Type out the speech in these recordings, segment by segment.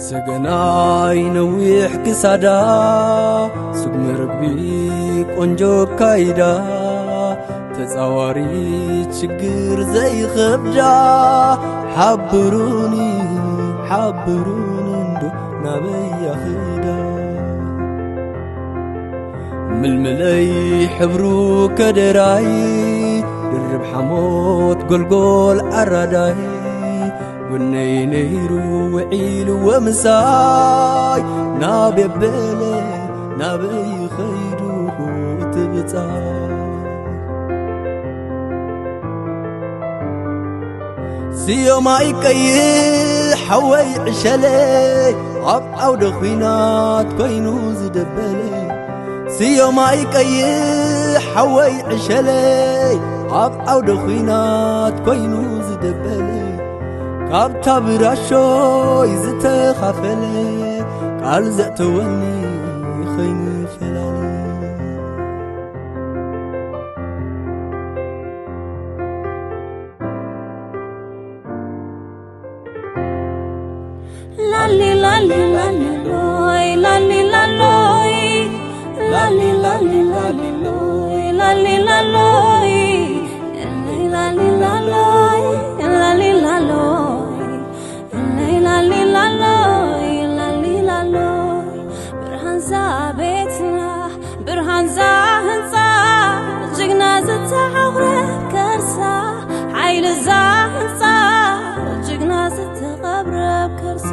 ሰገናይ ነዊሕ ክሳዳ፣ ስጉሚ ርግቢ ቆንጆ ኣካይዳ፣ ተጻዋሪ ችግር ዘይኸብዳ፣ ሓብሩኒ፣ ሓብሩኒ እንዶ ናበይ ያኽዳ? ምልምለይ ሕብሩ ከደራይ፣ ድርብ ሓሞት ጎልጎል ኣራዳይ፣ ጎነይ ነይሩ ውዒሉ ወምሳይ፣ ናበይ በለ ናበይ ኸይዱ እቲ ብጻይ? ስዮማይ ቀይሕ ሓወይ ዕሸለ፣ ኣብ ዓውደ ኹናት ኮይኑ ዝደበለ። ስዮማይ ቀይሕ ሓወይ ዕሸለ፣ ኣብ ዓውደ ኹናት ኮይኑ ዝደበለ። ካብታ ብራሾይ ዝተኻፈለ፣ ቃል ዘእተወኒ ኸይንፈላለ። ላሊ ላሊ ላሊ ሎይ፣ ላሊ ላሎይ፣ ላሊ ላሊ ላሊ ሎይ፣ ላሊ ላሎይ፣ ላሊ ላሎይ፣ ላሊ ላሎይ፣ ላሊ ላሎይ፣ ላሊ ላሎይ። ብርሃንዛ ቤትና፣ ብርሃንዛ ህንጻ፣ ጅግና ዝተዓውረ ከርሳ፣ ሓይልዛ ህንጻ፣ ጅግና ዝተቐብረ ከርሳ።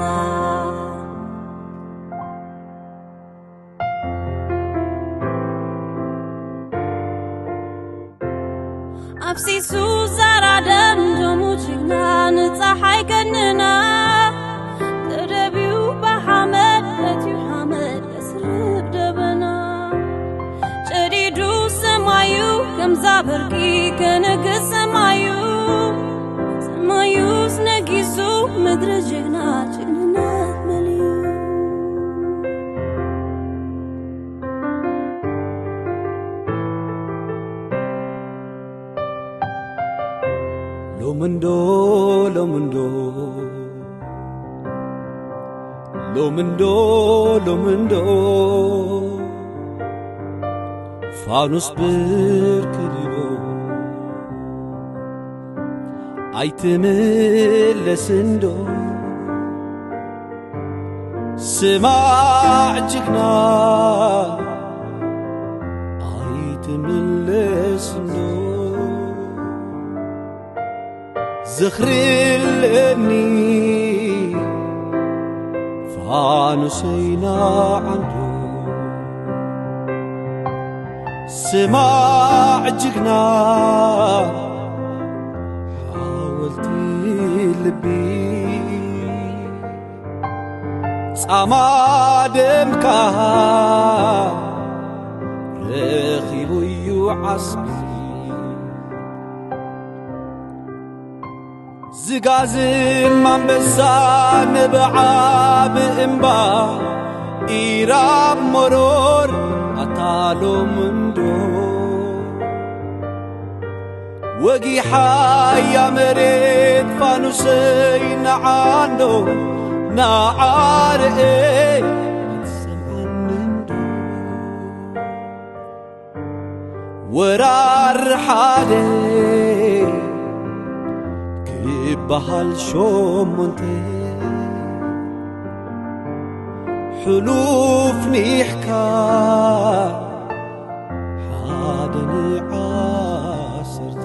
ኣብሲሱ ዛራ ደም ደሙ ጅግና ንጸሓይ ገንና፣ ተደብዩ ብሓመድ በትዩ ሓመድ ዘስርብ ደበና። ጨዲዱ ሰማዩ ከምዛ በርቂ ከነግስ ሰማዩ፣ ሰማዩስ ነጊሱ ምድሪ ጅግና ጅግንነት መሊኡ። ሎምንዶ ሎምንዶ ሎምንዶ ሎምንዶ ፋኑስ ብርክ ዲዶ ኣይትምለስንዶ? ስማዕ ጅግና ኣይትምለስንዶ? ዝኽሪ ኣለኒ ፋኑሰይ ንዓንዶ። ስማዕ ጅግና ሓወልቲ ልቢ ጻማ ደምካ ረኺቡ እዩ ዓስቢ። ዝጋዝም ኣንበሳ ንብዓ ብእምባ ኢራብ መሮር ኣታ ሎምንዶ ወጊሓያ መሬት ፋኑሰይ ንዓንዶ ንዓርኤ ትሰምዓኒ እንዶ። ወራር ሓደ ክበሃል ሸሞንተ ሕሉፍ ኒሕካ ሓደ ንዓሰርተ።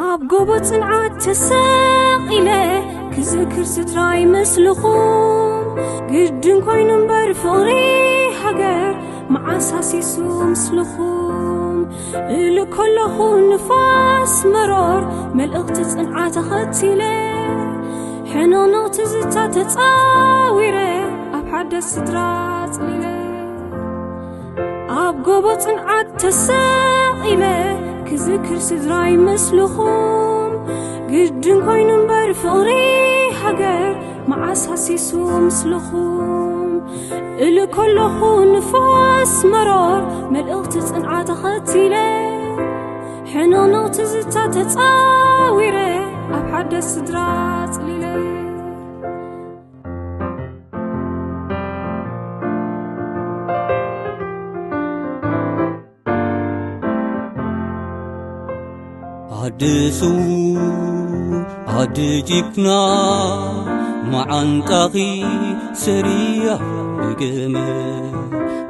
ኣብ ጎቦ ጽንዓት ተሰቒለ ክዝክር ስድራይ ምስልኹም፣ ግድን ኮይኑ እምበር ፍቕሪ ሃገር መዓስ ሃሲሱ ምስልኹም። እሉ ከለኹ ንፋስ መሮር መልእኽቲ ጽንዓት ኣኸቲለ፣ ሕንቕንቕ ትዝታ ተጻዊረ ኣብ ሓዳስ ስድራ ጽሊለ። ኣብ ጎቦ ጽንዓት ተሰቒለ ክዝክር ስድራይ ምስልኹም፣ ግድን ኮይኑ እምበር ፍቕሪ ሃገር መዓስ ሃሲሱ ምስልኹም። እሉ ከለኹ ንፋስ መሮር መልእኽቲ ጽንዓት ኣኸቲለ፣ ሕንቕንቕ ትዝታ ተጻዊረ ኣብ ሓደስ ስድራ ጽሊለ። ኣደ ስዉእ ኣደ ጅግና፣ መዓንጣኺ ሰሪያ ብገመድ፣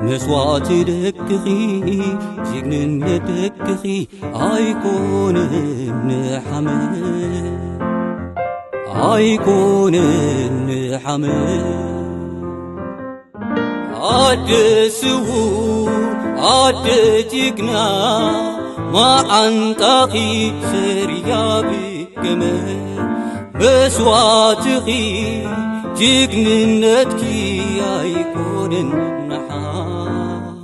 መስዋእቲ ደቅኺ ጅግንነት ደቅኺ ኣይኮነን ንሓመድ፣ ኣይኮነን ንሓመድ። ኣደ ስዉእ ኣደ ጅግና፣ መዓንጣኺ ሰሪያ ብገመድ፣ መስዋእትኺ ጅግንነትኪ ኣይኮነን ንሓመድ።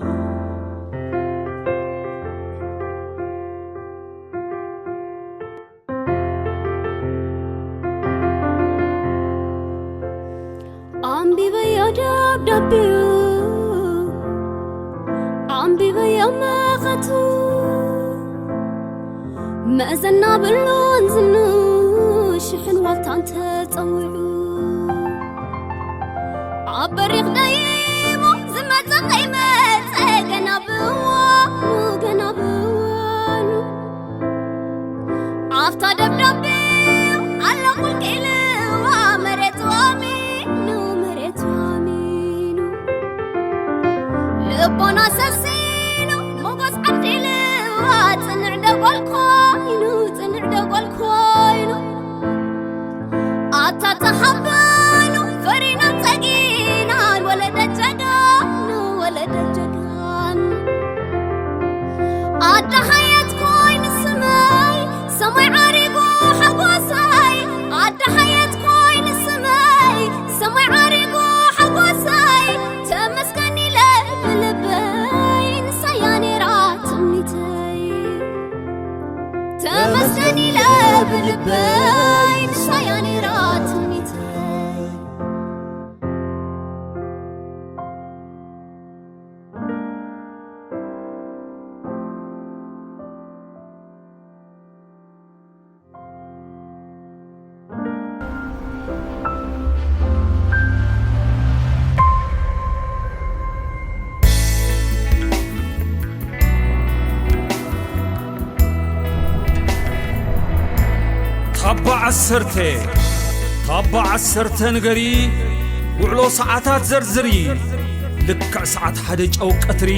ኣንቢበዮ ደብዳቤኡ፣ ኣንቢበዮ መኸቱ፣ መእዘና ብሉን ዝኑ ሽሕን ዋልታን ተጸዊዑ። ኣብ በሪኽ ደይቡ ዝመጸ ከይመጸ ገና ብዋኑ፣ ገና ብዋኑ። ኣብታ ደብዳቤ ኣሎ ቁልቂ ኢልዋ መሬት ዋሚኑ፣ መሬት ዋሚኑ። ልቦና ሰሲኑ ሞጎስ ዓዲ ኢልዋ ጽንዕ ደጎል ኮይኑ፣ ጽንዕ ደጎል ኮይኑ። ኣታ ተሓበኑ ፈሪናን ጸጊናን ወለደት ጀጋኑ፣ ወለደት ጀጋኑ። ኣደ ሓየት ኮይኒ ስመይ ሰማይ ዓሪጉ ሓጎሰይ፣ ኣደ ሓየት ኮይኒ ስመይ ሰማይ ዓሪጉ ሓጎሰይ፣ ተመስገን ኢለ ብልበይ ንሳያ ነይራ ትምኒተይ። ተመስገን ኢለ ብልበይ ንሳያ ነይራ ትምኒተይ። ታባ ዓሰርተ፣ ታባ ዓሰርተ ንገሪ፣ ውዕሎ ሰዓታት ዘርዝሪ። ልክዕ ሰዓት ሓደ ጨው ቀትሪ፣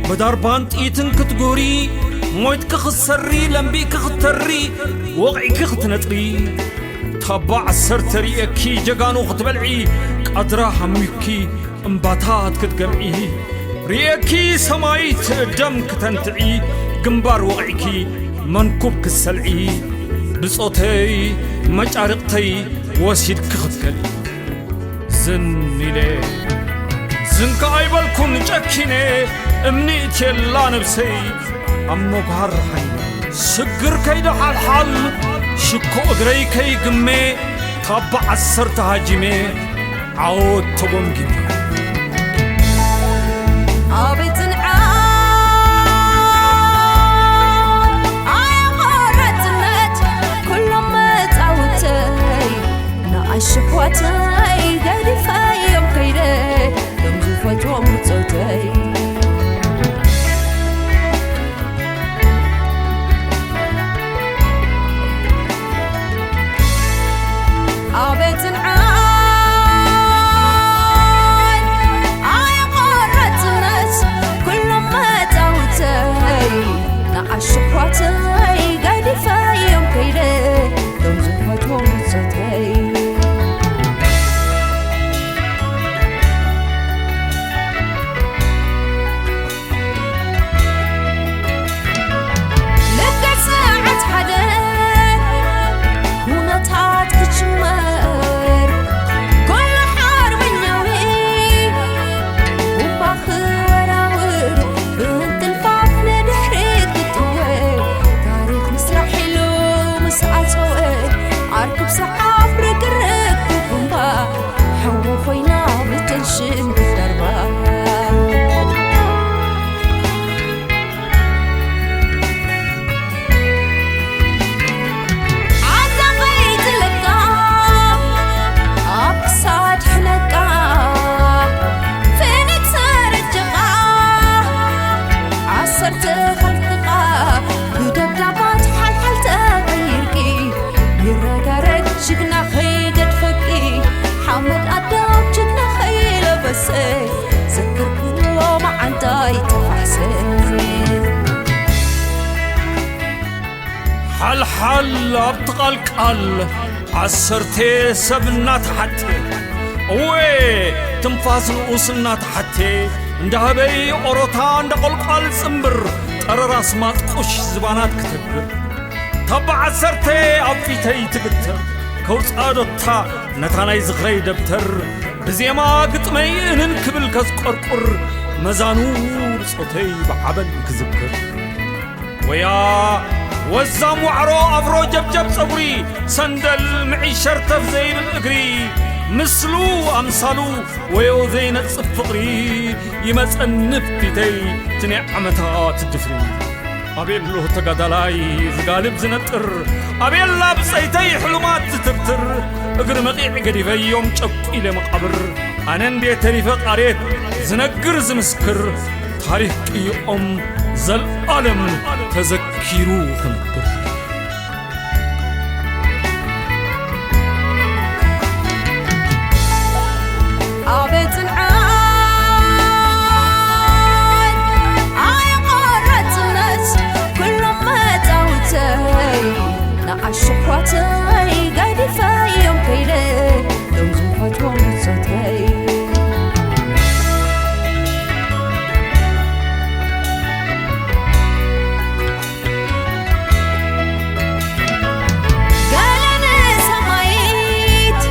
ብዳርባን ጥይትን ክትጉሪ፣ ሞይትኪ ክትሰሪ፣ ለምቢእኪ ክትተሪ፣ ወቒዕኪ ክትነጥሪ። ታባ ዓሰርተ ርእየኪ ጀጋኑ ክትበልዒ፣ ቀድራ ሃሚኪ እምባታት ክትገምዒ። ርእየኪ ሰማይት ደም ክተንትዒ፣ ግንባር ወቒዕኪ መንኩብ ክትሰልዒ። ብጾተይ መጫርቕተይ ወሲድኪ ክትከልኢ። ዝን ኢለ ዝንካ ኣይበልኩን ጨኪነ፣ እምኒ እትየላ ነብሰይ ኣብ መጉሃር ሓይነ። ስግር ከይደ ሓልሓል ሽኮ እግረይ ከይግሜ፣ ታባ ዓሰርተ ሃጂመ ዓወት ተጎምጊመ። ኣቤት ጽንዓት፣ ኣያ ቆራጽነት፣ ኩሎም መጻውተይ ንኣሽሕዋተይ ገዲፈዮም ከይደ፣ ዮም ዝፈትዎም ብጾተይ። ኣቤት ጽንዓት፣ ኣየ ቆራጽነት፣ ሓልሓል ኣብቲ ቃልቃል ዓሰርተ ሰብ እናተሓተ፣ እወ ትንፋስ ንኡስ እናተሓተ፣ እንዳሃበይ ኦሮታ እንዳ ቆልቋል ጽምብር፣ ጠረር ኣስማጥ ቁሽ ዝባናት ክትብር። ታባ ዓሰርተ ኣብ ፊተይ ትግትር፣ ከውጽኣ ዶታ ነታ ናይ ዝኽረይ ደብተር፣ ብዜማ ግጥመይ እንን ክብል ከስቆርቁር፣ መዛኑ ብጾተይ ብዓበን ክዝክር። ወያ ወዛም ዋዕሮ ኣፍሮ ጀብጀብ ጸጉሪ፣ ሰንደል ምዒ ሸርተፍ ዘይብል እግሪ፣ ምስሉ ኣምሳሉ ወዮ ዘይነጽፍ ፍቕሪ፣ ይመጸኒ ፊተይ ትኔ ዓመታት ድፍሪ። ኣቤሎ ተጋዳላይ ዝጋልብ ዝነጥር፣ ኣቤላ ብጸይተይ ሕሉማት ዝትርትር፣ እግሪ መቒዕ ገዲፈዮም ጨቂለ መቓብር፣ ኣነ እንዴ ተሪፈ ቃሬት ዝነግር ዝምስክር፣ ታሪኽ ቅይኦም ዘልኣለም ተዘኪሩ ክነብር። ኣቤት ጽንዓት ኣየ ቆራጽነት፣ ኩሎም መጻውተይ ንኣሽኳተይ ገዲፈዮም ከይደ፣ ሎም ዝፈትዎም ብጾተይ። ገለ ንሰማይት፣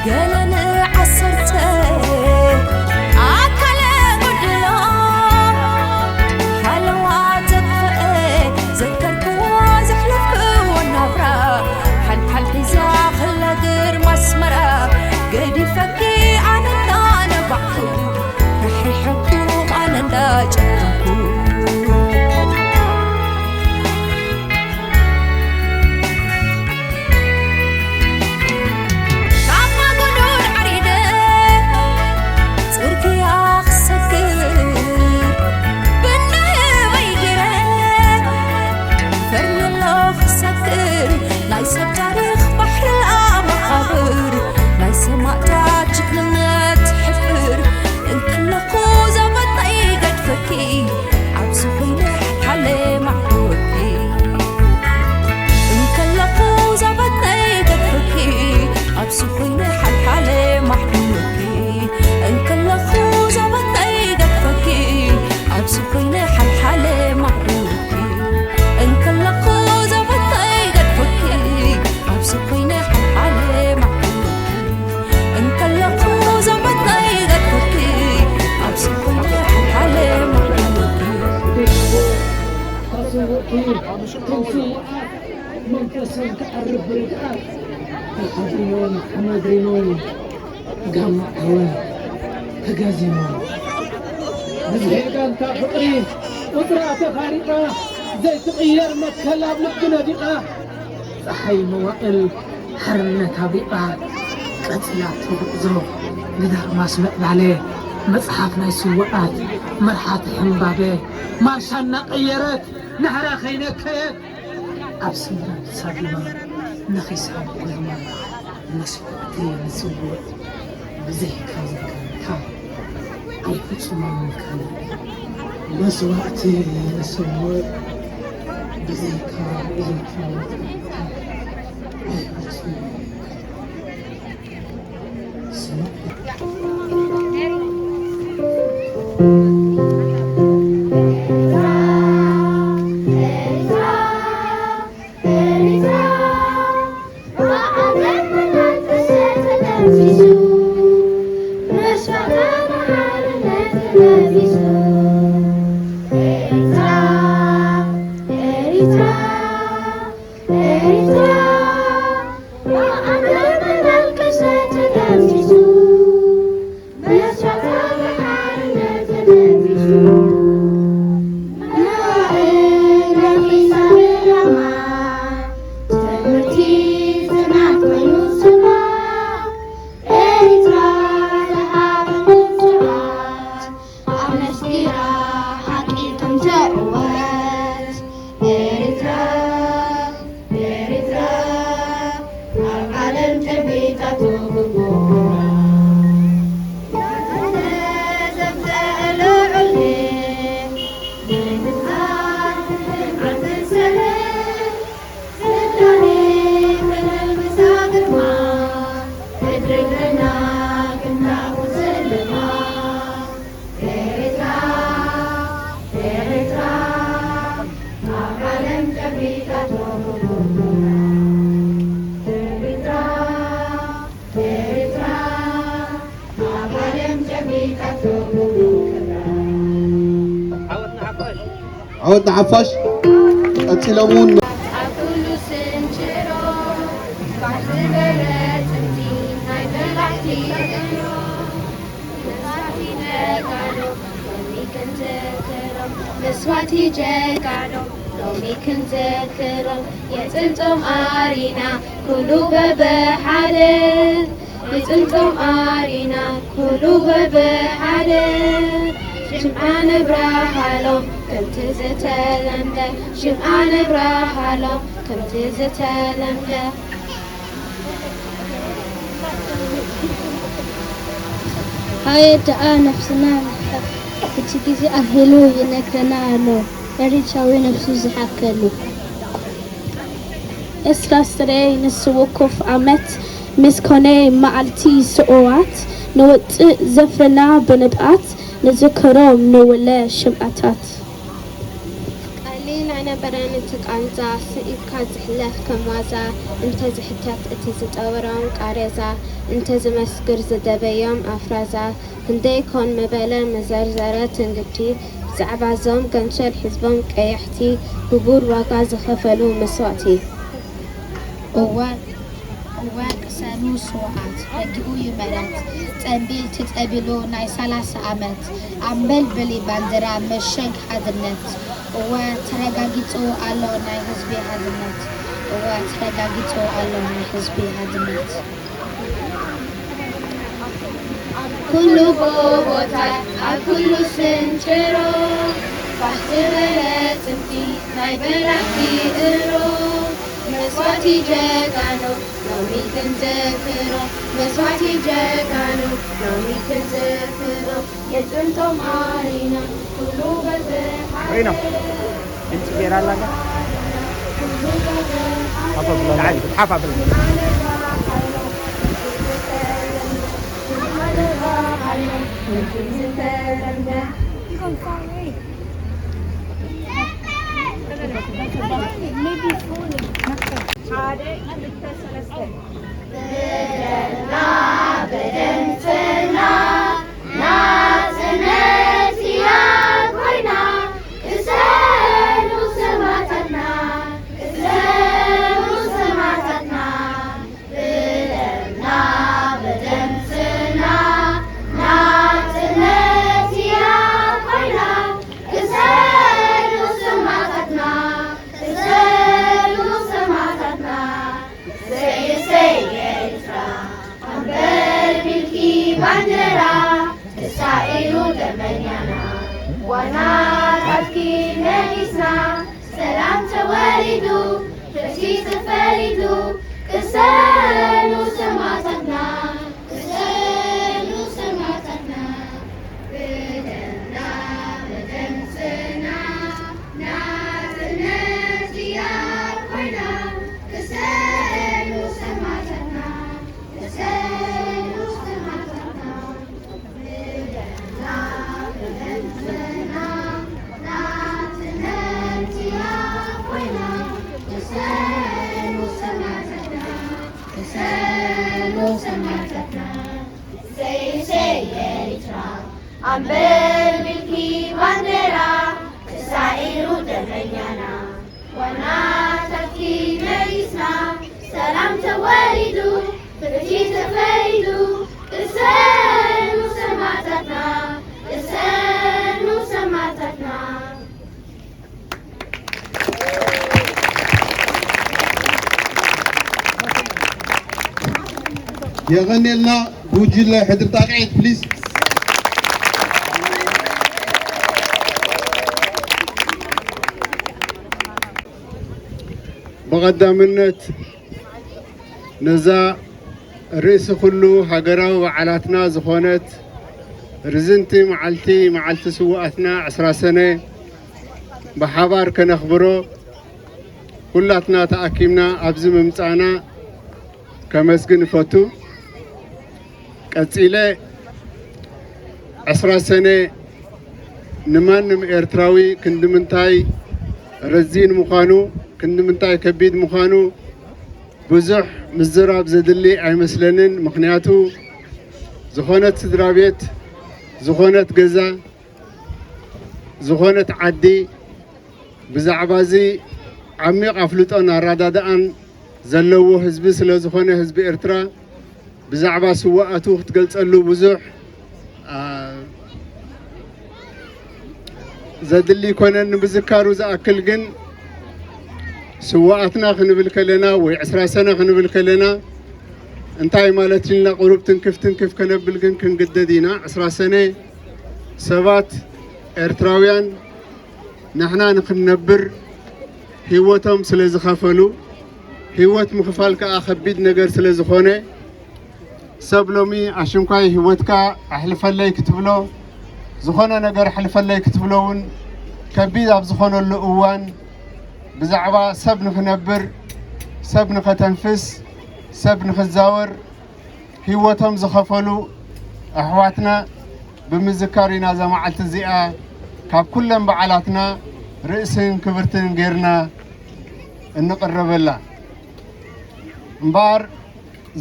ገለ ንዓሰርተ፣ ኣካለ ጎደሎ፣ ሓለዋ ዘጥፍአ፣ ዘከርክዋ ዘሕለፍክዎ ናብራ፣ ሓልሓል ሒዛ ክላ ግርማ ኣስመራ፣ ገዲፈኪ ኣነ እንዳነባዕኩ፣ ርሒቐኩም ኣነ እንዳጨከንኩ። ካብ ማጎዶን ዓሪደ ጽርግያ ክሰግር፣ ብናህበይ ገይረ ፈርኔሎ ክሰግር፣ ናይ ሰብ ታሪኽ ባሕሪ መቓብር፣ ናይ ሰማእታት ጅግንነት ሕፍር፣ እንከለኹ ዘበናይ ገድፈኪ፣ ኣብዚ ኮይነ ሓልሓለ ማዕበኪ። እንከለኹ ዘበናይ ገድፈኪ፣ ኣብዚ ኮይነ ሓልሓለ ማዕበኪ። እንከለኹ ዘበናይ ገድፈኪ፣ ኣብዚ ኮይነ ሓልሓለ ማዕበኪ። እንከለኹ ዘበናይ ገድፈኪ፣ ኣብዚ ኮይነ ሓልሓለ ማዕበኪ። እንከለኹ ዘመናይ ገድፈኪ፣ ኣብዚ ኮይነ ሓልሓለ ማዕበኪ። ካብ ስውእቲ ትንሲ መንፈሶም ክዓርብ ብርግኣት፣ ተኸዲኖም ሓመድ ሪሞም፣ ጋማ ዓወት ተጋዚሞም። ብዝሒ ጋንታ ፍቕሪ ቁጽራ ተፋሪቓ፣ ዘይትቕየር መትከል ኣብ ልቢ ነዲቓ፣ ጸሓይ መዋእል ሓርነት ኣብሪቓ፣ ቀጺላቶ ጉዕዞ ንዳርማስ ምዕባለ፣ መጽሓፍ ናይ ስዉኣት መርሓቲ ሕምባበ፣ ማርሻ እናቐየረት ናህራ ከይነከየት፣ ኣብ ስምረት ሳቢማ ነኺሳ ጎይማ፣ መስዋእቲ ንስውእ ብዘይካ ዘጋንታ ኣይፍጹምን ካልእ፣ መስዋእቲ ንስውእ ብዘይካ ዘጋንታ ኣይፍጹምን። ወዲ ሓፋሽ ቀጺሎም እውን ኣብ ኩሉ ስንጭሮ ባህ ዝበለ ጽምቲ ናይ በላሕቲ እግሮ መስዋእቲ ጀጋኑ ሎሚ ክንዝክሮ መስዋእቲ ጀጋኑ ሎሚ ክንዝክሮ የጽምጦም ኣሪና ኩሉ በብሓደ ይጽምጦም ኣሪና ኩሉ በብሓደ ሽምዓ ነብራሃሎም ከምቲ ዝተለምደ ሽምዓ ነብራሃሎም ከምቲ ዝተለምደ ሃየ ደኣ ነፍስና ንሕፈር እቲ ግዜ ኣኺሉ ይነግረና ኣሎ ኤሪትራዊ ነፍሱ ዝሓከሉ። እስራ ስረይ ንስውኩፍ ዓመት ምስ ኮነ መዓልቲ ስዑዋት ንወጽእ ዘፍርና ብንብኣት ንዝክሮም ንውለ ሽምኣታት። ቀሊል ኣይነበረን እቲ ቃንዛ ስኢካ ዝሕለፍ ከም ዋዛ እንተዝሕተት እቲ ዝጠወሮም ቃሬዛ እንተዝመስክር ዝደበዮም ኣፍራዛ ክንደይ ኮን ምበለ ምዘርዘረ ትንግድቲ ብዛዕባ ዞም ገንሸል ሕዝቦም ቀያሕቲ ክቡር ዋጋ ዝኸፈሉ መስዋእቲ። እወ እወ ቅሰኑ ስውኣት ረጊኡ ዩ መረት ጸንቢል ትጸቢሉ ናይ ሰላሳ ኣመት ኣምበልብሊ ባንድራ መሸግ ሓድነት እወ ተረጋጊጹ ኣሎ ናይ ህዝቢ ሓድነት እወ ተረጋጊጹ ኣሎ ናይ ህዝቢ ሓድነት። ኩሉ ጎቦታት ኣብ ኩሉ ስንጭሮ ፋሕ ዝበለ ጽምቲ ናይ በላሕቲ እሮ መስዋእቲ ጀጋኑ ሎሚ ክንዝክሮ መስዋእቲ ጀጋኑ ሎሚ ክንዝክሮ የጥንቶም ኣሪና ኩሉ በብሓደ ድምፂ ጌራ ኣላ ሓፋ ብላ ባንዴራ ተሳኢሉ ደመኛና ዋናታትኪ መሊስና ሰላም ተወሊዱ ፍትሒ ተፈሪዱ ቅሰኑ ሰማእታትና ቅሰኑ ሰማእታትና ብደምና ብደምፅና ናፅነት እያ ኮይና ቅሰኑ ሰማእታትና ቅሰኑ ሰማእታትና ኣንበልቢልኪ ባንዴራ ተሳኢሉ ደመኛና ዋናታትኪ መሊስና ሰላም ተወሊዱ ፍትሒ ተፈሪዱ ቅሰኑ ሰማእታትና ቅሰኑ ሰማእታትና የቐኔልና ጉጅለ ሕድሪ ጣቕዒት ፕሊስ። ብቐዳምነት ነዛ ርእሲ ኩሉ ሃገራዊ በዓላትና ዝኾነት ርዝንቲ መዓልቲ መዓልቲ ስውኣትና ዕስራ ሰነ ብሓባር ከነኽብሮ ኩላትና ተኣኪብና ኣብዚ ምምጻእና ከመስግን እፈቱ። ቀጺለ ዕስራ ሰነ ንማንም ኤርትራዊ ክንዲ ምንታይ ረዚን ምዃኑ ክንዲ ምንታይ ከቢድ ምዃኑ ብዙሕ ምዝራብ ዘድሊ ኣይመስለንን። ምኽንያቱ ዝኾነት ስድራ ቤት፣ ዝኾነት ገዛ፣ ዝኾነት ዓዲ ብዛዕባ እዚ ዓሚቕ ኣፍልጦን ኣረዳድኣን ዘለዎ ህዝቢ ስለ ዝኾነ፣ ህዝቢ ኤርትራ ብዛዕባ ስውኣቱ ክትገልጸሉ ብዙሕ፣ ኣ፣ ዘድሊ ይኮነን። ንምዝካሩ ዝኣክል ግን፣ ስውኣትና ክንብል ከለና ወይ ዕስራ ሰነ ክንብል ከለና እንታይ ማለት ኢልና ቁሩብ ትንክፍ ትንክፍ ከነብል ግን ክንግደድ ኢና። ዕስራ ሰነ ሰባት ኤርትራውያን ንሕና ንክንነብር ህይወቶም ስለ ዝኸፈሉ፣ ህይወት ምኽፋል ከኣ ከቢድ ነገር ስለ ዝኾነ፣ ሰብ ሎሚ ኣሽንኳይ ህይወትካ ኣሕልፈለይ ክትብሎ፣ ዝኾነ ነገር ኣሕልፈለይ ክትብሎ እውን ከቢድ ኣብ ዝኾነሉ እዋን፣ ብዛዕባ ሰብ ንኽነብር፣ ሰብ ንኸተንፍስ፣ ሰብ ንኽዛወር ህይወቶም ዝኸፈሉ ኣሕዋትና ብምዝካር ኢና እዛ መዓልቲ እዚኣ ካብ ኩለን በዓላትና ርእስን ክብርትን ጌርና እንቕረበላ። እምበኣር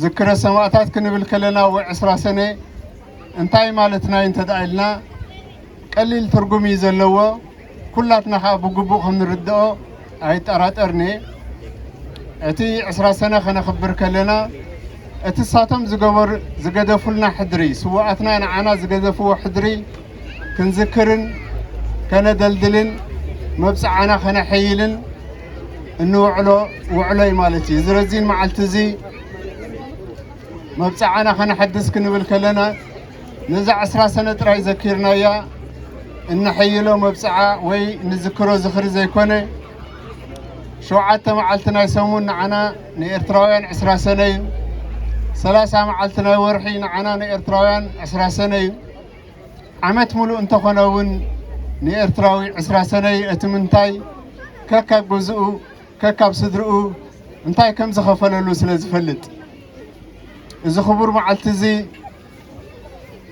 ዝክረ ሰማእታት ክንብል ከለና፣ ወይ ዕስራ ሰነ እንታይ ማለትና እዩ እንተ ደኣ ኢልና፣ ቀሊል ትርጉም እዩ ዘለዎ። ኩላትና ኸኣ ብግቡእ ከም ንርድኦ ኣይጠራጠርን'የ። እቲ ዕስራ ሰነ ከነኽብር ከለና፣ እቲ እሳቶም ዝገበር-፣ ዝገደፉልና ሕድሪ፣ ስውኣትና ንዓና ዝገደፍዎ ሕድሪ ክንዝክርን ከነደልድልን፣ መብጽዓና ከነሐይልን እንውዕሎ ውዕሎ እዩ ማለት እዩ። እዚ ረዚን መዓልቲ እዚ መብጽዓና ከነሐድስ ክንብል ከለና፣ ነዛ ዕስራ ሰነ ጥራይ ዘኪርናያ እነሐይሎ መብጽዓ ወይ ንዝክሮ ዝኽሪ ዘይኮነ፣ ሸውዓተ መዓልቲ ናይ ሰሙን ንዓና ንኤርትራውያን ዕስራ ሰነ እዩ። ሰላሳ መዓልቲ ናይ ወርሒ ንዓና ንኤርትራውያን ዕስራ ሰነ እዩ። ዓመት ሙሉእ እንተኾነ እውን ንኤርትራዊ ዕስራ ሰነ እዩ። እቲ ምንታይ ከካብ ገዝኡ ከካብ ስድርኡ እንታይ ከም ዝኸፈለሉ ስለ ዝፈልጥ፣ እዚ ክቡር መዓልቲ እዚ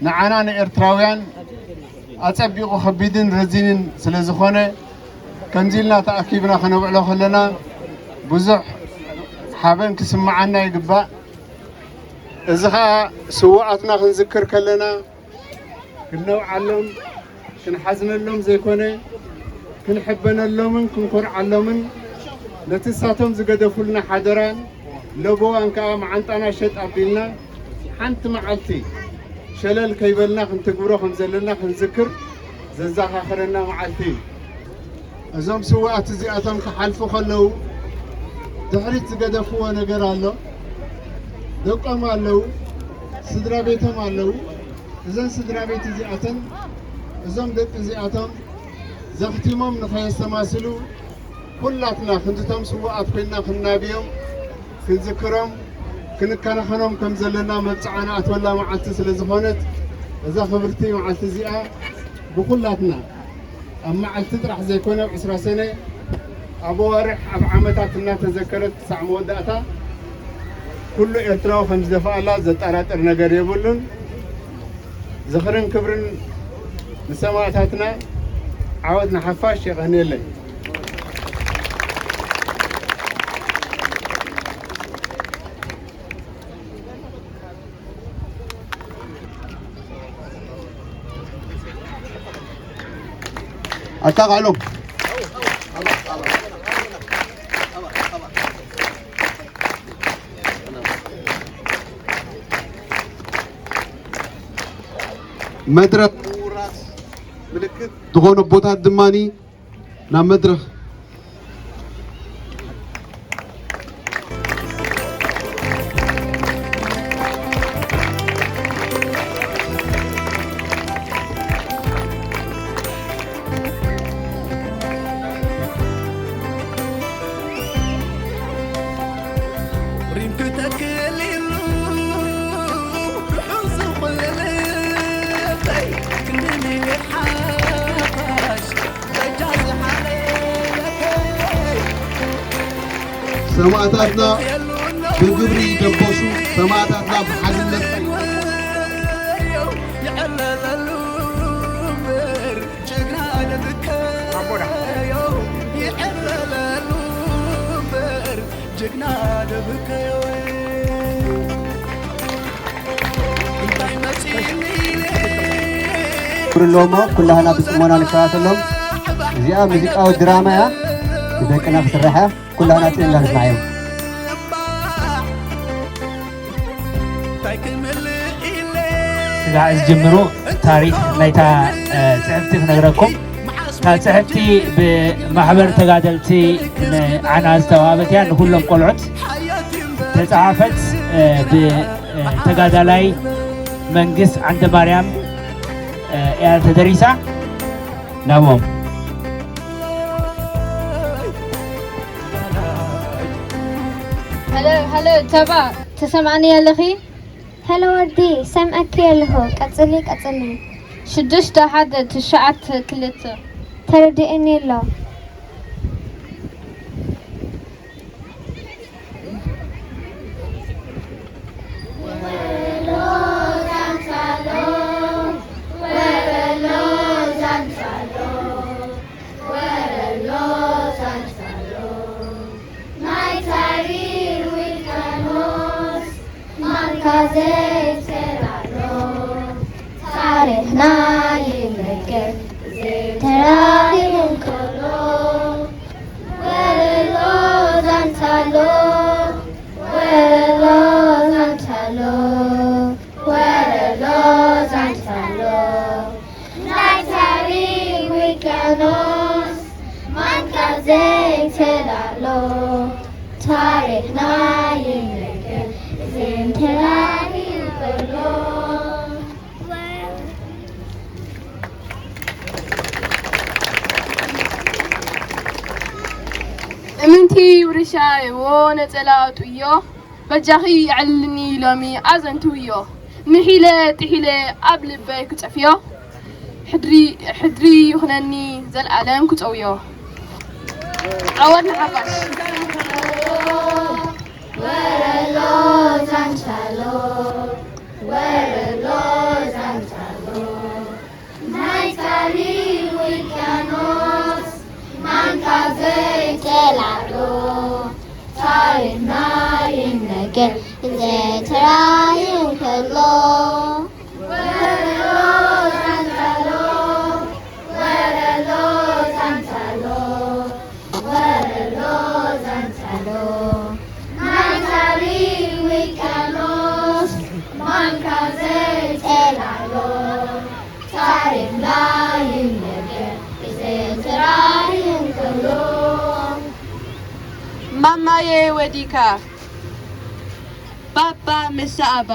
ንዓና ንኤርትራውያን ኣጸቢቑ ከቢድን ረዚንን ስለ ዝኾነ፣ ከምዚ ኢልና ተኣኪብና ከነውዕሎ ከለና ብዙሕ ሓበን ክስምዓና ይግባእ። እዚ ኸኣ ስውኣትና ክንዝክር ከለና፣ ክነውዓሎም፣ ክንሓዝነሎም ዘይኮነ፣ ክንሕበነሎምን ክንኮርዓሎምን፣ ነቲ እሳቶም ዝገደፉልና ሓደራን ለበዋን ከኣ መዓንጣና ሸጥ ኣቢልና፣ ሓንቲ መዓልቲ ሸለል ከይበልና ክንትግብሮ ከም ዘለና ክንዝክር ዘዘኻኽረና መዓልቲ እዩ። እዞም ስውኣት እዚኣቶም ክሓልፉ ከለዉ፣ ድሕሪት ዝገደፍዎ ነገር ኣሎ። ደቆም ኣለዉ፣ ስድራ ቤቶም ኣለዉ። እዘን ስድራ ቤት እዚኣተን፣ እዞም ደቂ እዚኣቶም ዘኽቲሞም ንኸየስተማስሉ፣ ኩላትና ክንድቶም ስውኣት ኮይንና ክንናብዮም፣ ክንዝክሮም፣ ክንከናኸኖም ከም ዘለና መብጽዓ ንኣትወላ መዓልቲ ስለ ዝኾነት፣ እዛ ክብርቲ መዓልቲ እዚኣ ብኹላትና ኣብ መዓልቲ ጥራሕ ዘይኮነ፣ ኣብ ዕስራ ሰነ፣ ኣብ ኣዋርሕ፣ ኣብ ዓመታት እናተዘከረት ክሳዕ መወዳእታ፣ ኩሉ ኤርትራዊ ከም ዝደፍኣላ ዘጠራጥር ነገር የብሉን። ዝኽርን ክብርን ንሰማእታትና፣ ዓወት ንሓፋሽ። የቐንየለይ። ኣጣቓዕሎም። መድረኽ ዝኾኑ ኣቦታት ድማኒ ናብ መድረኽ። ሰማእታትና ብግብሪ ይደበሱ፣ ሰማእታትና ብሓድነት። ክብሪ ኣለዎ እሞ ኩላህና ብጽሞና ንከታተሎም። እዚኣ ሙዚቃዊ ድራማ እያ። ብደቅና ክስራሕ እያ። ኩላና ጥዕና ንስማዕ እዮም። ስጋዕ ዝጅምሩ ታሪክ ናይታ ጽሕፍቲ ክነግረኩም። እታ ጽሕፍቲ ብማሕበር ተጋደልቲ ንዓና ዝተዋሃበት እያ። ንኩሎም ቆልዑት ተጻሓፈት ብተጋዳላይ መንግስት ዓንደ ማርያም እያ ተደሪሳ። ናብኦም ሃሎ ሃሎ ተባ ተሰማዕኒ ኣለኺ? ሃሎ ወዲ ሰምዐኪ ኣለኹ ቀጽሊ ቀጽሊ። ሽዱሽተ ሓደ ትሽዓተ ክልተ ተረዲእኒ ኣሎ። ናይ ታሪኽ ውቅያኖስ ማንካ ዘይተላሎ ታሪኽና ይነገር ዘይተራእዩ እንከሎ ወለሎ ዛንታሎ ወለሎ ዛንታሎ ወለሎ ዛንታሎ ናይ ታሪኽ ውቅያኖስ ማንካ ዘይተላሎ ታሪኽና ይነገር ዘይተራእዩ እንከሎ እምንቲ ውርሻ የዎ ነጸላ ኣውጥዮ በጃኺ የዕልልኒ ሎሚ ኣዘንትውዮ ምሒለ ጥሒለ ኣብ ልበይ ክጸፍዮ ሕድሪ ይኹነኒ ዘልኣለም ክጸውዮ ዓወት ንሓፋሽ። ወረሎ ዛንታሎ ወረሎ ዛንታሎ ናይ ታሪኽ ውቅያኖስ ማንካ ዘይተላዕሎ ታሪኽና ይነገር ዘይተራእዩ እንከሎ ወረሎ ዛንታሎ ወረሎ ዛንታሎ ወረሎ ዛንታሎ ናይ ታሪኽ ውቅያኖስ ማንካ ዘይተላዕሎ ታሪኽና ይነገር ብዘይተራእዩ እንከሎ ማማየ ወዲካ ባባ ምስ ኣባ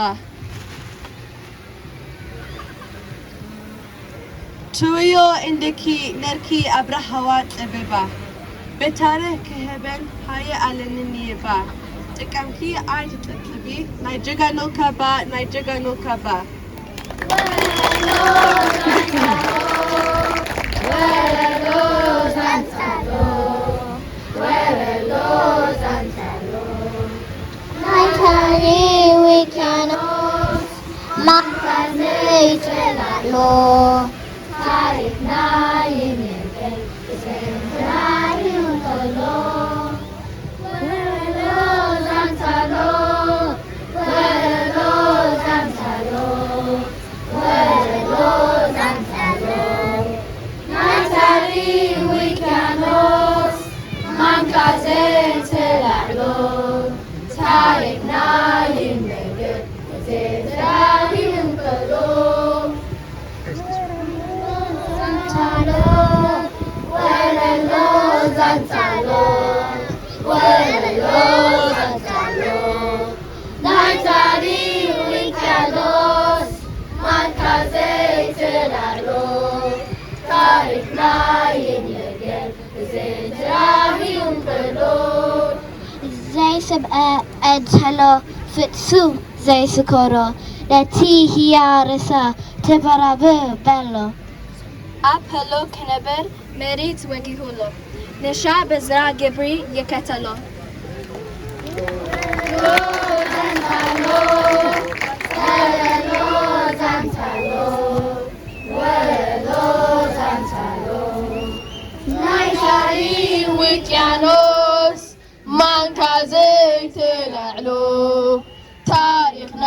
ትውዮ እንድኪ ነርኪ ኣብራሃዋ ጸበባ በታረ ክህበን ሃየ ኣለኒ ንየባ ጥቃምኪ ኣይትጥጥቢ ናይ ጀጋኖ ካባ ናይ ጀጋኖ ካባ ናይ ታሪኽ ውቅያኖስ ማንካ ዘይተላዕሎ ታሪኽና ይነገር ብዘንትራሪ እንከሎ ወረሎ ዛንታሎ ወረሎ ዛንታሎ ወረሎ ዛንታሎ ናይ ታሪኽ ውቅያኖስ ማንካ ዘይተላዕሎ ታሪኽና ይነገር ዘይተራእዩ እንከሎ ዛንታሎ ወረሎ ዛንታሎ ወረሎ ዛንታሎ ናይ ታሪኽ ውቅያኖስ ማንካ ዘይተላዕሎ ታሪኽና ይነገር ዘይተራእዩ እንከሎ ዘይስምዐ ዕድሎ ፍጹም ዘይስከሮ ነቲ ህያርሳ ተበራብር በሎ። ኣብ ሀሎ ክነበር መሬት ወጊሁሎ ነሻ በዝራ ግብሪ ይከተሎ። ናይ ታሪኽ ውቅያኖስ ማንካ ዘይተላዕሎ ታሪኽና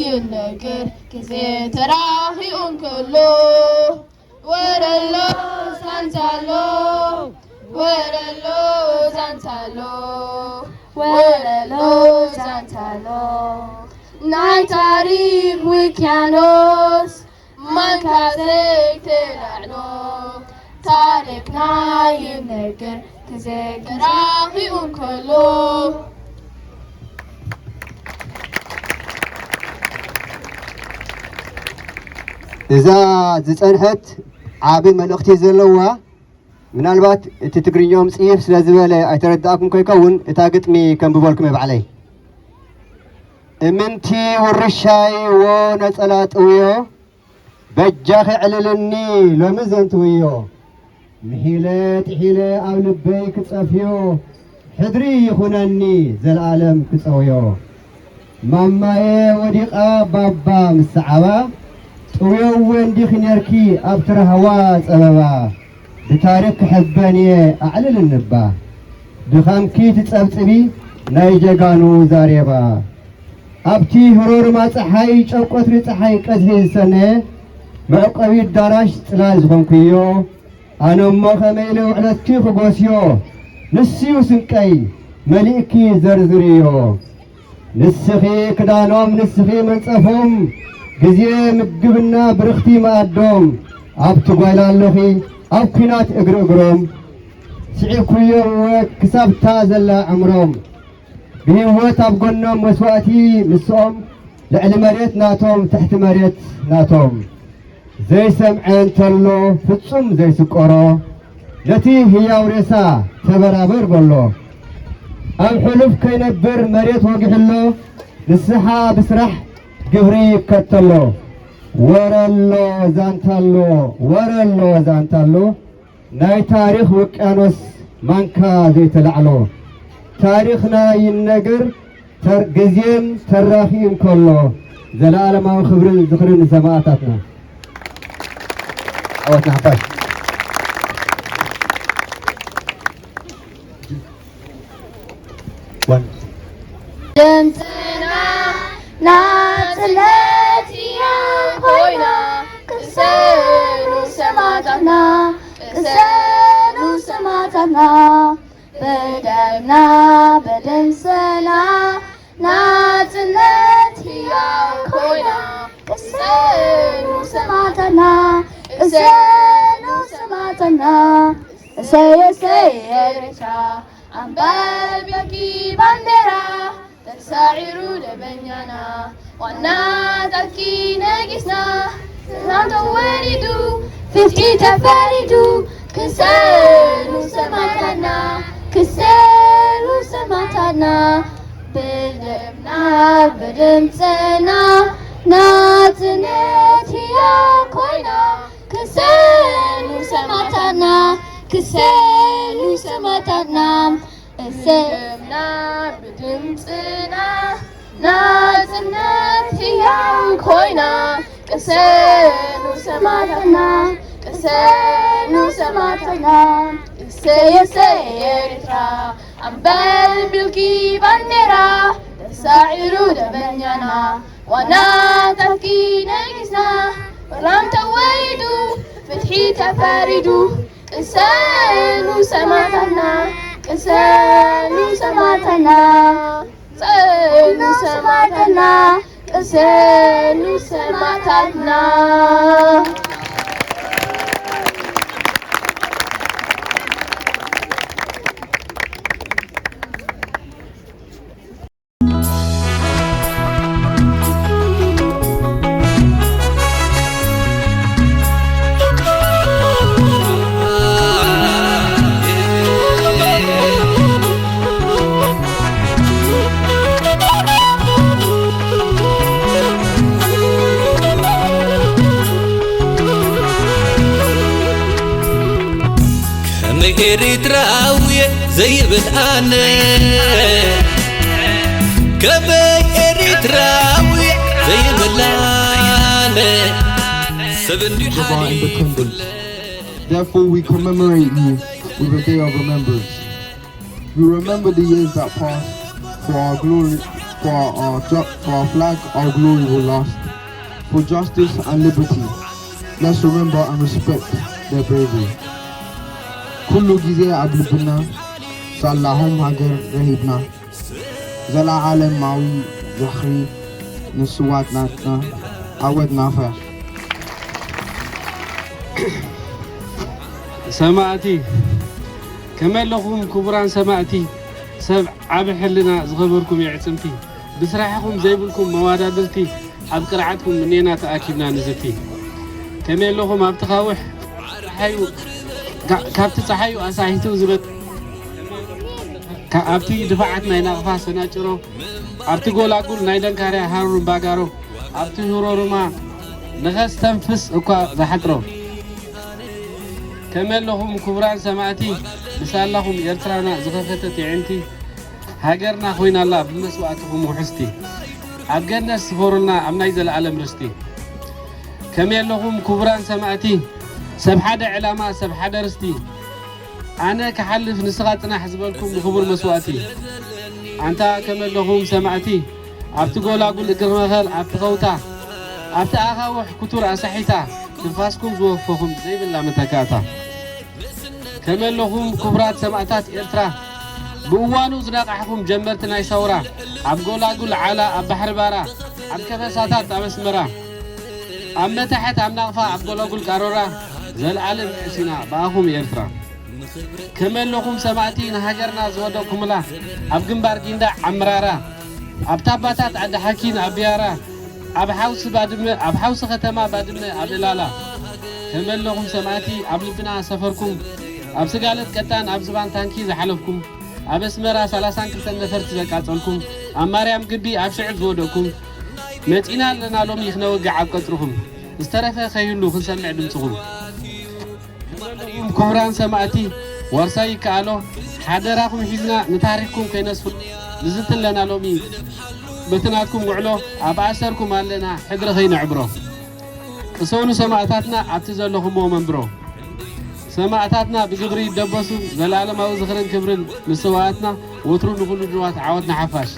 ይነገር ግዜ ተራኺኡ እንከሎ ወረሎ ሳንታሎ ወረሎ ዛንታሎ፣ ወረሎ ዛንታሎ፣ ናይ ታሪኽ ውቅያኖስ ማንካ ዘይተላዕሎ፣ ታሪኽና ይነግር ክዘክር ኣኺኡ እንከሎ። እዛ ዝጸንሐት ዓቢ መልእኽቲ ዘለዋ፣ ምናልባት እቲ ትግርኛኦም ጽይፍ ስለ ዝበለ ኣይተረዳእኩም ከይከውን፣ እታ ግጥሚ ከንብበልኩም እየ ባዕለይ። እምንቲ ውርሻይ ዎ ነጸላ ጥውዮ፣ በጃኺ ዕልልኒ ሎሚ ዘንትውዮ። ምሒለ ጥሒለ ኣብ ልበይ ክጸፍዮ፣ ሕድሪ ይኹነኒ ዘለኣለም ክጸውዮ። ማማየ ወዲቓ ባባ ምስ ሰዓባ፣ ጥውየወ እንዲኺ ኔርኪ ኣብቲ ራህዋ ጸበባ። ብታሪኽ ክሕበን እየ ኣዕልል እንባ፣ ድኻምኪ ትጸብጽቢ ናይ ጀጋኑ ዛሬባ። ኣብቲ ህሮርማ ጸሓይ ጨቆትሪ ጸሓይ ቀዝሒ ዝሰነየ፣ መዕቆቢ ኣዳራሽ ጽላል ዝኾንኩዮ፣ ኣነ እሞ ከመይ ኢለ ውዕለትኪ ክጎስዮ፣ ንስዩ ስንቀይ መሊእኪ ዘርዝርዮ። ንስኺ ክዳኖም ንስኺ መንጸፎም፣ ግዜ ምግብና ብርኽቲ መኣዶም፣ ኣብቲ ጓይላ ኣለኺ ኣብ ኲናት እግሪ እግሮም። ስዒብኩዮ እወ ክሳብታ ዘላ ዕምሮም፣ ብህይወት ኣብ ጎኖም መስዋእቲ ምስኦም፣ ልዕሊ መሬት ናቶም ትሕቲ መሬት ናቶም። ዘይሰምዐ እንተሎ ፍጹም ዘይስቆሮ፣ ነቲ ህያው ሬሳ ተበራበር በሎ። ኣብ ሕሉፍ ከይነብር መሬት ወጊሕሎ፣ ንስሓ ብስራሕ ግብሪ ይከተሎ። ወረሎ ዛንታሎ፣ ወረሎ ዛንታሎ፣ ናይ ታሪኽ ውቅያኖስ ማንካ ዘይተላዕሎ። ታሪኽና ይነገር ተር-፣ ግዜን ተራኺ እንከሎ፣ ዘለኣለማዊ ክብርን ዝኽርን ንሰማእታትና። ዓወት ንሓፋሽ። ዋን። ድምፅና ናፅነት እያ ኮይና፣ ቅሰኑ ሰማእታትና፣ ቅሰኑ ሰማእታትና። በደምና በድምፅና ናፅነት ህያው ኮይና፣ ቅሰኑ ሰማእታትና፣ ቅሰኑ ሰማእታትና። እሰይ እሰይ ኤርትራ ኣምበል ቤኪ ባንዴራ ተሳዒሩ ደበኛና ዋና ጣልኪ ነጊስና ሰላም ተወሊዱ ፍትሒ ተፈሪዱ ክሰኑ ሰማእታትና ክሰኑ ሰማእታትና ብደምና ብድምፅና ናፅነት ህያው ኮይና ክሰኑ ሰማእታትና ክሰኑ ሰማእታትና እሰምና ብድምፅና ናፅነት ህያው ኮይና ቅሰኑ ሰማእታትና ቅሰኑ ሰማእታትና እሰይ እሰይ ኤርትራ ኣምበል ብልኪ ባንዴራ ተሳዒሩ ደበኛና ዋና ታፍኪ ነጊስና ሰላም ተወሊዱ ፍትሒ ተፈሪዱ ቅሰኑ ሰማእታትና ቅሰኑ ሰማእታትና ቅሰኑ ሰማእታትና ቅሰኑ ሰማእታትና። ከመይ ኤሪትራዊ ዘይብል ኣነ ከመይ ኤሪትራዊ ዘይብል ኣነ ሰብ እንዲዩ Of our ሓሊፉ independence. Therefore, we commemorate you with a day of remembrance. We remember the years that passed for our glory, for our, our ju- for our flag, our glory will last. For justice and liberty, let's remember and respect their bravery. ኩሉ ግዜ ኣብ ልብና ሳላኹም ሃገር ረሂብና። ዘለዓለማዊ ዝኽሪ ንስዋት ናትና። ዓወት ንሓፋሽ። ሰማእቲ፣ ከመይ ኣለኹም ክቡራን ሰማእቲ? ሰብ ዓቢ ሕልና ዝኸበርኩም የዕጽምቲ፣ ብስራሕኹም ዘይብልኩም መዋዳድርቲ፣ ኣብ ቅርዓትኩም እኔና ተኣኪብና ንዝቲ። ከመይ ኣለኹም ኣብቲ ካውሕ ጸሓዩ፣ ካ-፣ ካብቲ ጸሓዩ ኣሳሒቱ ዝበ-፣ ካ-፣ ኣብቲ ድፋዓት ናይ ናቕፋ ሰናጭሮ፣ ኣብቲ ጎላጉል ናይ ደንካርያ ሃሩር ባጋሮ፣ ኣብቲ ህሮሩማ ንኸስተንፍስ እኳ ዝሓጥሮ። ከመይ ኣለኹም ክቡራን ሰማእቲ፣ ብሳላኹም ኤርትራና ዝኸፈተት የዕንቲ፣ ሃገርና ኮይና ኣላ ብመስዋእትኹም ውሕስቲ፣ ኣብ ገነት ስፈሩልና ኣብ ናይ ዘለኣለም ርስቲ። ከመይ ኣለኹም ክቡራን ሰማእቲ፣ ሰብ ሓደ ዕላማ ሰብ ሓደ ርስቲ፣ ኣነ ክሓልፍ ንስኻ ጽናሕ ዝበልኩም ብኽቡር መስዋእቲ። ኣንታ ከመይ ኣለኹም ሰማእቲ፣ ኣብቲ ጎላጉል እግሪ መኸል ኣብቲ ኸውታ፣ ኣብቲ ኣኻውሕ ክቱር ኣሳሒታ፣ ትንፋስኩም ዝወፈኹም ዘይብላ መተካእታ። ከመይ ኣለኹም ክቡራት ሰማእታት ኤርትራ፣ ብእዋኑ ዝነቓሕኹም ጀመርቲ ናይ ሰውራ፣ ኣብ ጎላጉል ዓላ፣ ኣብ ባሕሪ ባራ፣ ኣብ ከበሳታት ኣብ ኣስመራ፣ ኣብ መታሕት ኣብ ናቕፋ ኣብ ጎላጉል ቃሮራ፣ ዘልኣለም ንዕሲና ብኣኹም ኤርትራ። ከመይ ኣለኹም ሰማእቲ ንሃገርና ዝወደቕኩምላ፣ ኣብ ግንባር ጊንዳዕ ኣብ ምራራ፣ ኣብ ታባታት ዓዲ ሓኪን ኣብ ቢያራ፣ ኣብ ሓውሲ ባድመ፣ ኣብ ሓውሲ ከተማ ባድመ ኣብ እላላ። ከመይ ኣለኹም ሰማእቲ ኣብ ልብና ሰፈርኩም፣ ኣብ ስጋለት ቀጣን ኣብ ዝባን ታንኪ ዝሓለፍኩም፣ ኣብ ኣስመራ ሰላሳን ክልተን ነፈርቲ ዘቃጸልኩም፣ ኣብ ማርያም ግቢ ኣብ ሽዕብ ዝወደቕኩም፣ መጺና ኣለና ሎሚ ክነወግዕ ኣብ ቀጽርኹም፣ ዝተረፈ ከይህሉ ክንሰምዕ ድምጽኹም። ክቡራን ሰማእቲ ዋርሳይ ይከኣሎ፣ ሓደራኹም ሒዝና ንታሪኽኩም ከይነስፍሮ ንዝቲ ኣለና ሎሚ። በቲ ናትኩም ውዕሎ ኣብ ኣሰርኩም ኣለና ሕድሪ ከይነዕብሮ። ቅሰኑ ሰማእታትና ኣብቲ ዘለኹምዎ መንብሮ። ሰማእታትና ብግብሪ ይደበሱ፣ ዘለኣለማዊ ዝኽርን ክብርን ንስውኣትና፣ ወትሩ ንኹሉ ድሩዋት ዓወት ንሓፋሽ።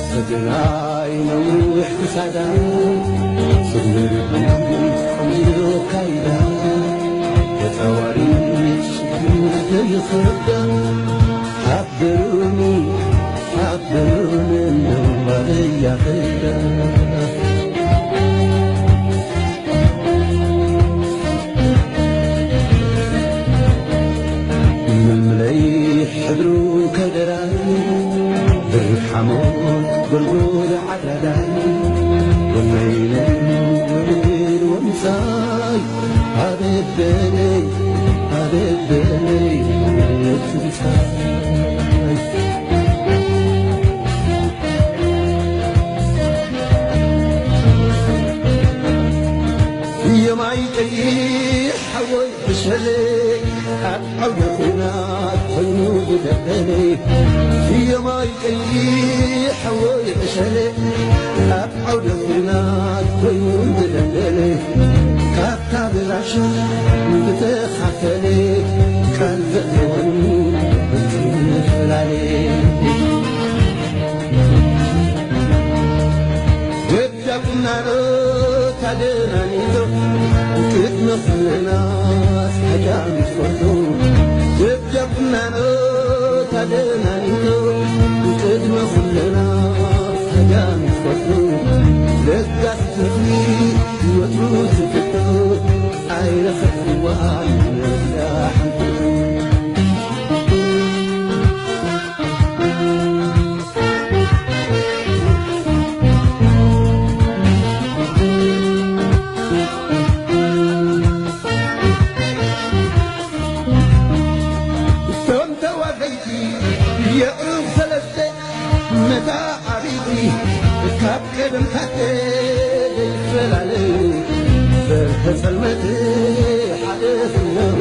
ትግራይ ነዊሕ ክሳዳ፣ ስግር ብንቢት ቆንጆ ካይዳ፣ ተጻዋሪ ሽግር ዘይኽዳ፣ ሓብሩኒ፣ ሓብሩኒ እንደው ማለያ ኸይዳ። መምለይ ሕብሩ ከደራይ፣ ብርብ ሓሞት ጎልጎል ዓራዳይ፣ ጎነይ ነይ ውዕል ወምጻይ፣ ኣበበለይ፣ ኣበበለይ፣ ትንሳይ። የማይ ቀይሕ ሓወይ ዕሸለ ኣብ ዓውደ ኹናት ኮይኑ ዝደበለ። የማይ ቀይሕ ሓወይ ዕሸለ ኣብ ዓውደ ኹናት ኮይኑ ዝደበለ። ካብታ ብራሻ ዝተኻፈለ ቃል ዘለወኒ ምፍላለ። ወዳ ቁናኖ ታደናኒቶ ቅድሚ ኩልና ሓጃም ትፈቱ። ወዳ ቁናኖ ታደናኒቶ ቅድሚ ኩልና ሓጃም ትፈቱ። ለጋስ ትፍሊ ወትሩ ትፍቱ ኣይረኸብዋን ወዳ ሓንቲ። የዕሩኽ ሰለስተ መታዓቢቲ ካብ ቀደምታት ዘይፈላለዩ፣ በርሀ ጸልመት ሓደ ኾይኖም፣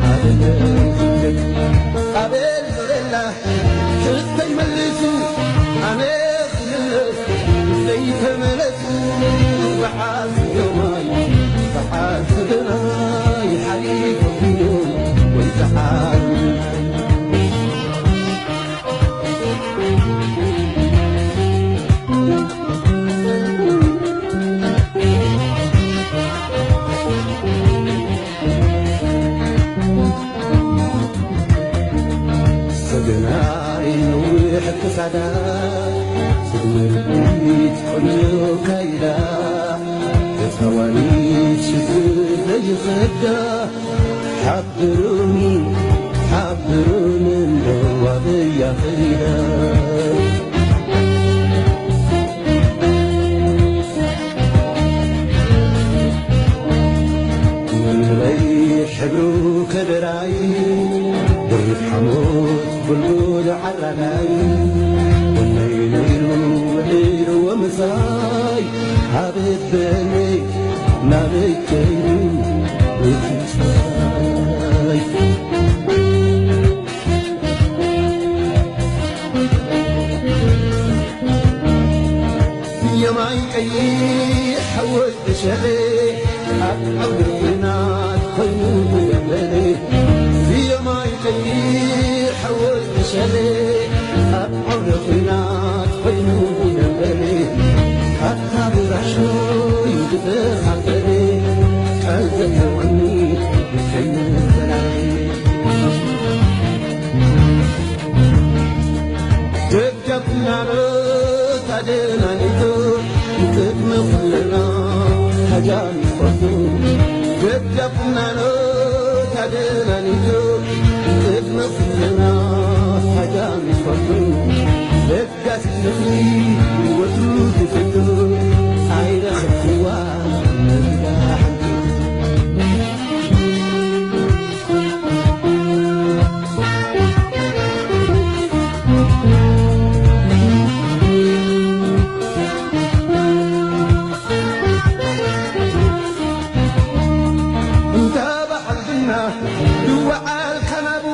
ኣበለ ኣቤል ኖረላ ክስተይ መሊሱ፣ ኣነ ክምለስ ዘይተመለሱ፣ በዓል ስገማይ በዓል ስገናይ ሓሊፎም እዮም ወይ ሰዓል ሰገናይ ነዊሕ ክሳዳ፣ ስግመ ርድኢት ቆንጆ ካይዳ፣ ተጻዋሪት ሽግር ዘይኸዳ፣ ሓብሩኒ፣ ሓብሩኒ እንዶ ኣበያ ኸይዳ። መለይ ሕብሩ ከደራይ፣ ድርብ ሓሞት ጎልጎል ዓራዳይ፣ ወነይ ነይሩ ውዒሉ ወምሳይ፣ ኣበበለይ ናበይ ከይዱ እቲ ጸሓይ። የማይ ቀይሕ ሓወይ ተሸለ፣ ኣብ ዓውደ ኲናት ኮይኑ ይነበረ። የማይ ቀይሕ ሓወይ ተሸለ፣ ኣብ ዓውደ ኲናት ኮይኑ ይነበረ። ኣታ ብራሾይ ዝተኻፈለ፣ ቃል ዘለወኒ ከይንፈላለ። ደጃፍናኖ ታደናኒቶ፣ ቅድሚ ኩልና ሃጃ ንፈቱ። ደጃፍናኖ ታደናኒቶ፣ ቅድሚ ኩልና ሃጃ ንፈቱ። ለጋስ ምኽሪ ወትሩ ትፈቱ፣ ኣይረኸብክዋ መሪዳ ሓንቲ። እንተ በዓል ግና ይወዓል ካናቡ፣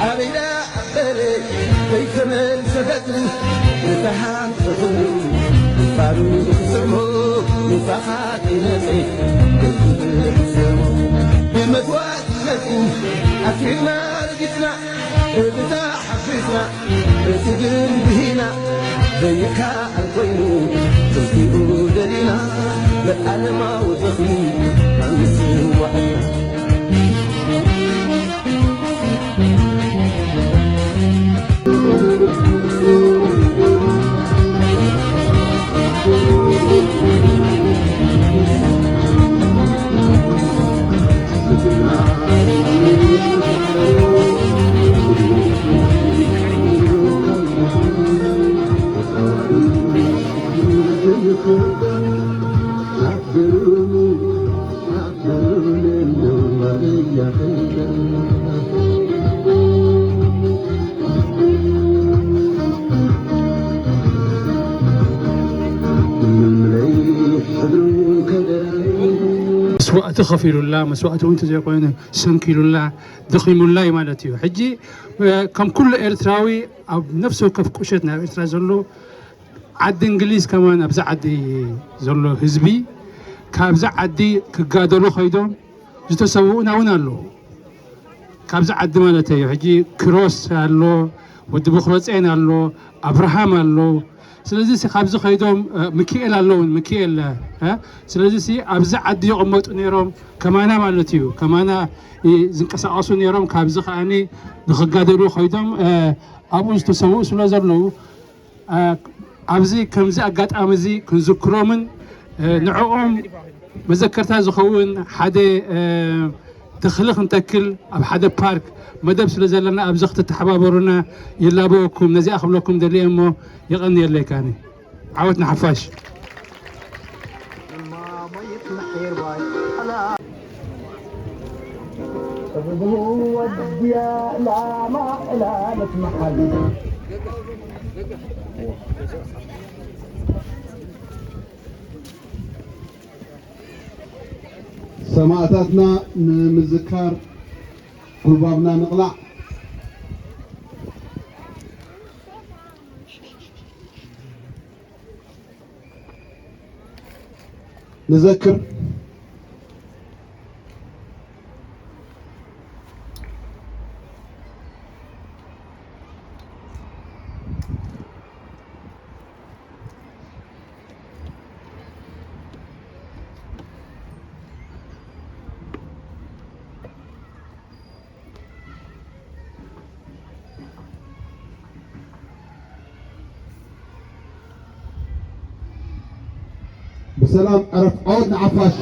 ኣበይ ደኣ ኣበለ ዘይተመልሰ ገጹ፣ ዝተሃንጸ ኩሉ ግንባሩ ክስዕሞ፣ ንፋኻት ይመጽእ ገጹ ክስዕሞ። ብመስዋእትነትኩም ኣትሪርና ረጊጽና፣ ብብታ ሓፊዝና፣ እቲ ግን ብሂና ዘይከኣል ኮይኑ፣ ትንኪኡ ደሊና፣ ለዓለማዊ ዝኽሪ ኣንስዋዕና። መስዋእቲ ከፊሉላ፣ መስዋእቲ እውን እንተዘይኮይኑ ሰንኪሉላ፣ ደኺሙላ እዩ ማለት እዩ። ሕጂ፣ እ፣ ከም ኩሉ ኤርትራዊ ኣብ ነፍሲ ወከፍ ቁሸት ናይ ኤርትራ ዘሎ ዓዲ እንግሊዝ ከማን ኣብዚ ዓዲ ዘሎ ህዝቢ ካብዚ ዓዲ ክጋደሉ ከይዶም ዝተሰውኡና እውን ኣለዉ። ካብዚ ዓዲ ማለት እዩ። ሕጂ ክሮስ ኣሎ፣ ወዲ ብኽሮጼን ኣሎ፣ ኣብርሃም ኣሎ። ስለዚ ሲ ካብዚ ከይዶም፣ እ፣ ምክኤል ኣለውን፣ ምክኤል፣ እ፣ ስለዚ ሲ ኣብዚ ዓዲ ይቕመጡ ነይሮም ከማና ማለት እዩ። ከማና ይ-፣ ዝንቀሳቐሱ ነይሮም። ካብዚ ከኣኒ ንኽጋደሉ ከይዶም፣ እ፣ ኣብኡ ዝተሰውኡ ስለ ዘለዉ፣ እ፣ ኣብዚ ከምዚ ኣጋጣሚ እዚ ክንዝክሮምን፣ እ፣ ንዕኦም መዘከርታ ዝኸውን ሓደ፣ እ፣ ተኽሊ ክንተክል ኣብ ሓደ ፓርክ መደብ ስለ ዘለና ኣብዚ ክትተሓባበሩና ይላበወኩም። ነዚኣ ክብለኩም ደልየ እሞ የቐንየለይ ካኒ። ዓወት ንሓፋሽ። يا لا ما لا نسمح. ሰማእታትና ንምዝካር ጉልባብና ንቕላዕ። ንዘክር። ብሰላም ዕረፍ። ዓወት ንዓፋሽ።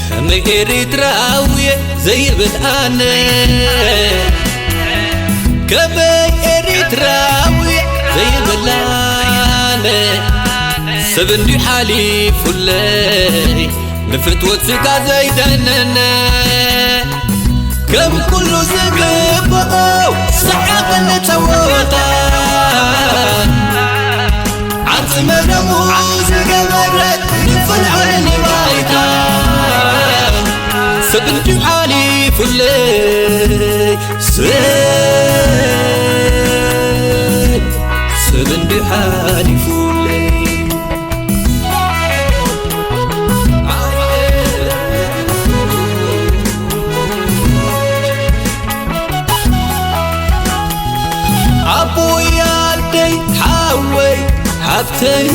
ከመይ ኤሪትራዊ ዘይብል ኣነ፣ ከመይ ኤሪትራዊ ዘይብል ኣነ፣ ሰብ እንዲዩ ሓሊፉለይ ንፍትወት ስጋ ዘይደነነ። ከም ኩሉ ዝግብኦ ሰሓቕን ጸወታን ዓርሲ መደቡ ዝገበረ ንፍልዓኒ ባይታ ሰብ እንድዩ ሓሊፉለይ፣ ሰብ፣ ሰብ እንድዩ ሓሊፉለይ። ኣቦይ ኣደይ ሓወይ ሃብተይ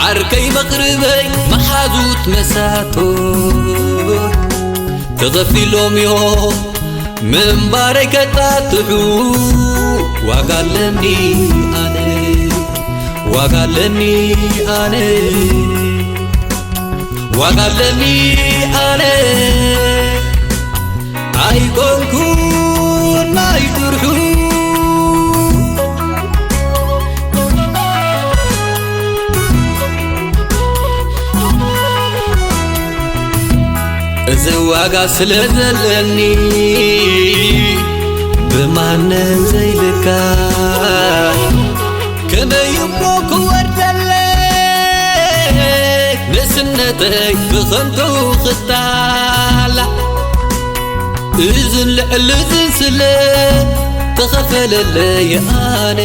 ዓርከይ መቕርበይ መሓዙት መሳቶ ተኸፊሎም እዮም ምንባረይ ከጣጥሑ። ዋጋ ኣለኒ ኣነ፣ ዋጋ ኣለኒ ኣነ፣ ዋጋ ኣለኒ ኣነ፣ ኣይኮንኩን ናይ ጥርሑ። እዚ ዋጋ ስለ ዘለኒ ብማንም ዘይልካ፣ ከመይ እሞ ክወርደለይ ንእስነተይ ብኸንቱ ክጣላ። እዝን ልዕሊ እዝን ስለ ተኸፈለለይ ኣነ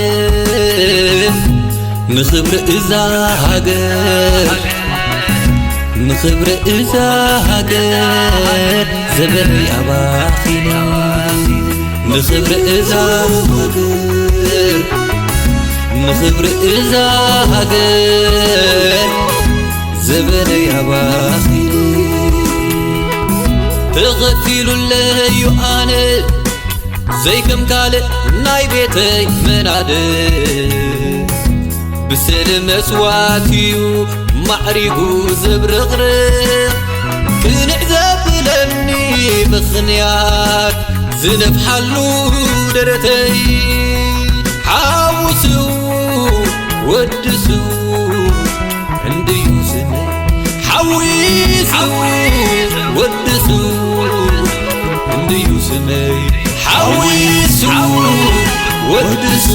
ንኽብሪ እዛ ሃገር፣ ንኽብሪ እዛ ሃገር ዘበነይ ኣባኺነ። ንኽብሪ እዛ ሃገር፣ ንኽብሪ እዛ ሃገር ዘበነይ ኣባኺነ። ተኸፊሉለይ እዩ ኣነ ዘይከም ካልእ ናይ ቤተይ መናድር። ብስእሊ መስዋእት'ዩ ማዕሪጉ ዘብረቕርቕ። ቅንዕ ዘብለኒ ምኽንያት ዝነፍሓሉ ደረተይ። ሓውሱ ወድሱ እንድዩ ስመይ ሓዊሱ ወድሱ እንድዩ ስመይ ሓዊሱ ወድሱ